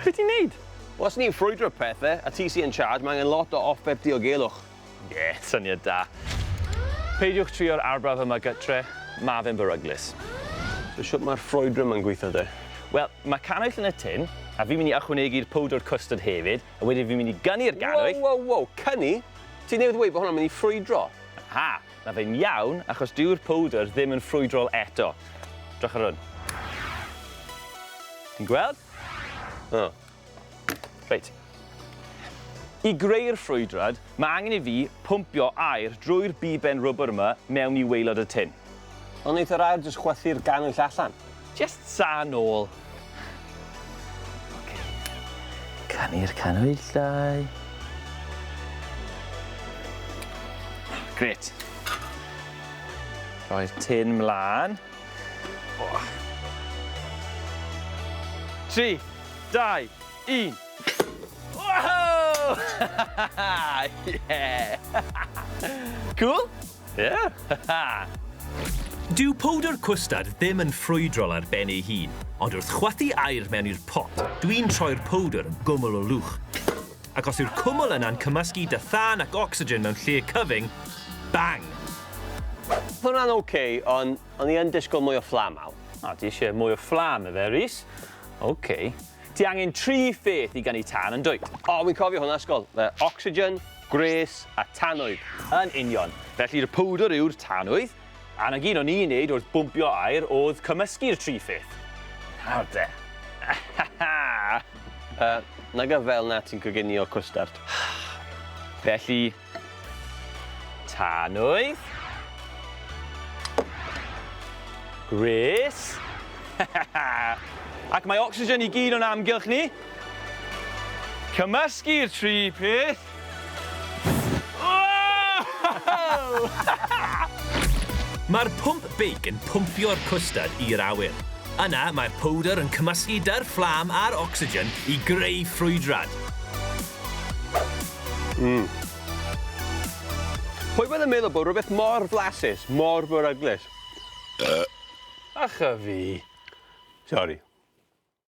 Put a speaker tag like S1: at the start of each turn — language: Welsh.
S1: Be ti'n neud?
S2: Wel, os ni'n ffrwydro pethe, a ti sy in charge, mae angen lot o offer diogelwch.
S1: Ie, syniad da. Peidiwch trio'r arbrawf yma gytre, ma' fe'n beryglus.
S2: So shwt mae'r ffrwydro 'ma'n gweithio de?
S1: Wel, mae cannwyll yn y tin, a fi'n mynd i ychwanegu'r powdr cwstard hefyd, a wedyn fi'n mynd i gynnu'r gannwyll.
S2: Wow, wow, wow, cynnu? Ti newydd weud bod hwnna'n mynd i ffrwydro.
S1: Ha! Mae fe'n iawn, achos dyw'r powdr ddim yn ffrwydrol eto. Drych ar hwn. Ti'n gweld?
S2: O.
S1: Reit. I greu'r ffrwydrad, mae angen i fi pwmpio aer drwy'r biben rwbr yma mewn i waelod y tin.
S2: Ond wneith yr aer jyst chwythu'r gannwyll allan.
S1: Jyst sa nôl. Oce. Canu'r canhwyllau. Grêt. Rhoi'r tin mlaen. Oh. 3, 2, 1. Wow! yeah! cool? Yeah!
S3: Dyw powdr cwstard ddim yn ffrwydrol ar ben ei hun, ond wrth chwythu aer mewn i'r pot, dwi'n troi'r powdr yn gwmwl o lwch. Ac os yw'r cwmwl yna'n cymysgu 'da thân ac ocsigen mewn lle cyfyng, bang!
S2: Oedd hwnna'n ok, ond o'n i yn disgwyl mwy o fflam, Al.
S1: O, ti eisiau mwy o fflam, ife, Rhys? Ok. Ti angen tri pheth i gynnu tân, yn dwyt?
S2: O, wi'n cofio hwnna, ysgol. Ocsigen, gwres a tanwydd.
S1: Yn union. Felly'r powdr yw'r tanwydd, a 'na gyd o'n i'n neud wrth bwmpio aer o'dd cymysgu'r tri pheth. Nawr de.
S2: Yy, naga fel 'na ti'n coginio cwstard.
S1: Felly, tanwydd. Gwres. Ac mae ocsigen i gyd o'n amgylch ni. Cymysgu'r tri peth.
S3: Mae'r pwmp beic yn pwmpio'r cwstard i'r awyr. Yna, mae'r powdr yn cymysgu 'da'r fflam a'r ocsigen i greu ffrwydrad.
S2: Mm. Pwy bydd yn meddwl bod rhywbeth mor flasus, mor beryglus?
S1: Ach a fi.
S2: Sori.